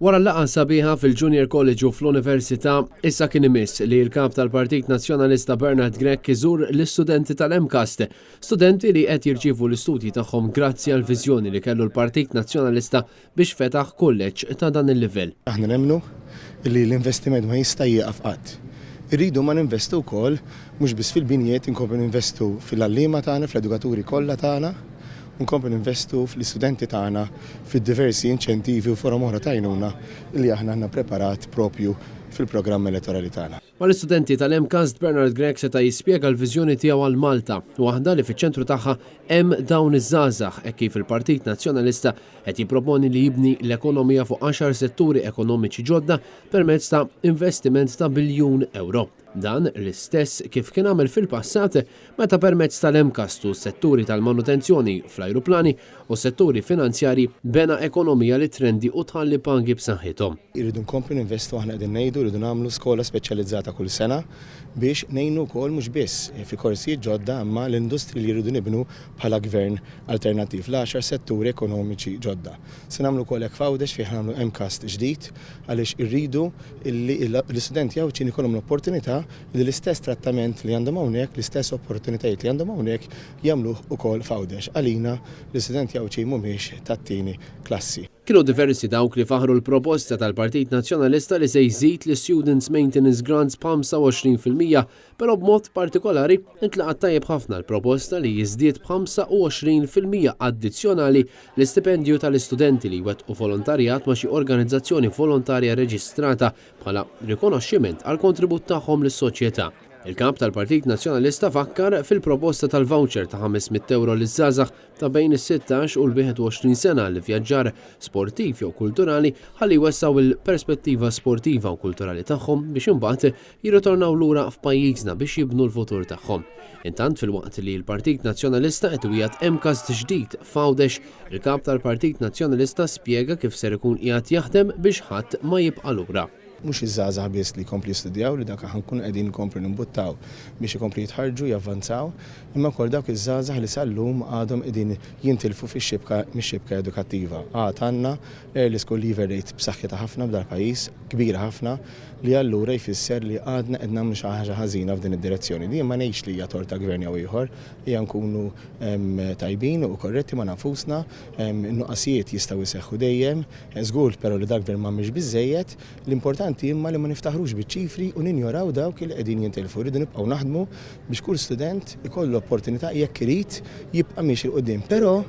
Wara l-laqgħa sabiħa fil-Junior College u fl-Università, issa kien imiss li l-Kap tal-Partit Nazzjonalista Bernard Grech iżur l-istudenti tal-MCAST, studenti li qed jirċievu l-istudji tagħhom grazzi għall-viżjoni li kellu l-Partit Nazzjonalista biex fetaħ kulleġġ ta' dan il-livell. Aħna nemmnu li l-investiment ma jista' jieqaf qatt. Irridu ma ninvestu wkoll mhux biss fil-binjiet, inkomplu ninvestu fil-għalliema tagħna, fl-edukaturi kollha tagħna, u nkomplu ninvestu fl-istudenti tagħna fid-diversi inċentivi u forom oħra ta' għajnuna li aħna għandna preparat propju fil-programm elettorali tagħna. Mal-istudenti tal-MCAST, Bernard Grech seta' jispjega l-viżjoni tiegħu għal Malta, waħda li fiċ-ċentru tagħha hemm dawn iż-żgħażagħ hekk kif il-Partit Nazzjonalista qed jipproponi li jibni l-ekonomija fuq għaxar setturi ekonomiċi ġodda permezz ta' investiment ta' biljun ewro. Dan l-istess kif kien għamel fil-passat meta permezz tal-MCAST u s-setturi tal-manutenzjoni fl-ajruplani u s-setturi finanzjarji bena ekonomija li trendi u tħalli pagi b'saħħithom. Irridu nkomplu ninvestu aħna qegħdin ngħidu rridu nagħmlu skola speċjalizzata kull sena biex ngħinu wkoll mhux biss fi korsijiet ġodda imma l-industriji li rridu nibnu bħala gvern alternattiv l-għaxar setturi ekonomiċi ġodda. Se nagħmlu wkoll hekk f'Għawdex fejn ħa nagħmlu MCAST ġdid għaliex irridu li l-istudenti Għawdxin ikollhom l-opportunità li l-istess trattament li għandhom hawnhekk, l-istess opportunitajiet li għandhom hawnhekk jagħmluh ukoll f'Għawdex. Għalina l-istudenti Għawdxin mhumiex tat-tieni klassi. Kienu diversi dawk li faħħru l-proposta tal-Partit Nazzjonalista li se jżid l-Students Maintenance Grants b'25%, però b'mod partikolari ntlaqgħet tajjeb ħafna l-proposta li jiżdied b'25% addizzjonali l-istipendju tal-istudenti li jwettqu volontarjat ma' xi organizzazzjoni volontarja reġistrata bħala rikonoxximent għall-kontribut tagħhom lis-soċjetà. Il-Kap tal-Partit Nazzjonalista fakkar fil-proposta tal-voucher ta' 500 ewro liż-żgħażagħ ta' bejn is-sittax u l-21 sena għall-ivvjaġġar sportiv jew kulturali ħalli jwessgħu l-perspettiva sportiva u kulturali tagħhom biex imbagħad jirritornaw lura f'pajjiżna biex jibnu l-futur tagħhom. Intant filwaqt li l-Partit Nazzjonalista qed iwiegħed MCAST ġdid f'Għawdex, il-Kap tal-Partit Nazzjonalista spjega kif ser ikun qiegħed jaħdem biex ħadd ma jibqa' lura. Mhux iż-żgħażagħ biss li jkomplu jistudjaw, li dak aħna nkunu qegħdin nkomplu nimbuttaw biex ikomplu jitħarrġu, javvanzaw, imma wkoll dawk iż-żgħażagħ li sal-lum għadhom qegħdin jintilfu fix-xibka mix-xibka edukattiva. Għad għandna early school leaver rate b'saħħitha ħafna f'dal-pajjiż, kbira ħafna, li allura jfisser li għadna qed nagħmlu xi ħaġa ħażina f'din id-direzzjoni. Li jien ma ngħidx li hija tort ta' gvern jew ieħor, hija nkunu tajbin u korretti ma' nfusna, in-nuqqasijiet jistgħu jseħħu dejjem, Żgur però li dal-gvern m'għamilx biżżejjed, l-importanti imma li ma niftaħrux biċ-ċifri u ninjoraw dawk li qegħdin jintilfu. Irridu nibqgħu naħdmu biex kull student ikollu opportunità jekk irid jibqa' miexi 'l quddiem. Però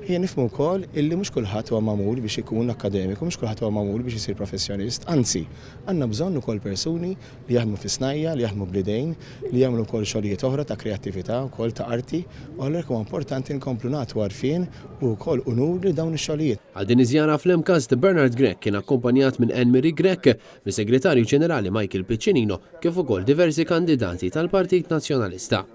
ejja nifhmu wkoll illi mhux kulħadd huwa magħmul biex ikun akkademiku, mhux kulħadd huwa magħmul biex isir professjonist, anzi għandna bżonn ukoll persuni li jaħdmu fis-snajja', li jaħdmu bl-idejn, li jagħmlu wkoll xogħlijiet oħra ta' kreattività wkoll ta' arti u allura kemm huwa importanti nkomplu nagħtu għarfien u wkoll unur lil dawn ix-xogħlijiet. Għal din iż-żjara fl-MCAST, Bernard Grech kien akkumpanjat minn Anne Marie Grech, mis-Segretarju Ġenerali Michael Piccinino kif ukoll diversi kandidati tal-Partit Nazzjonalista.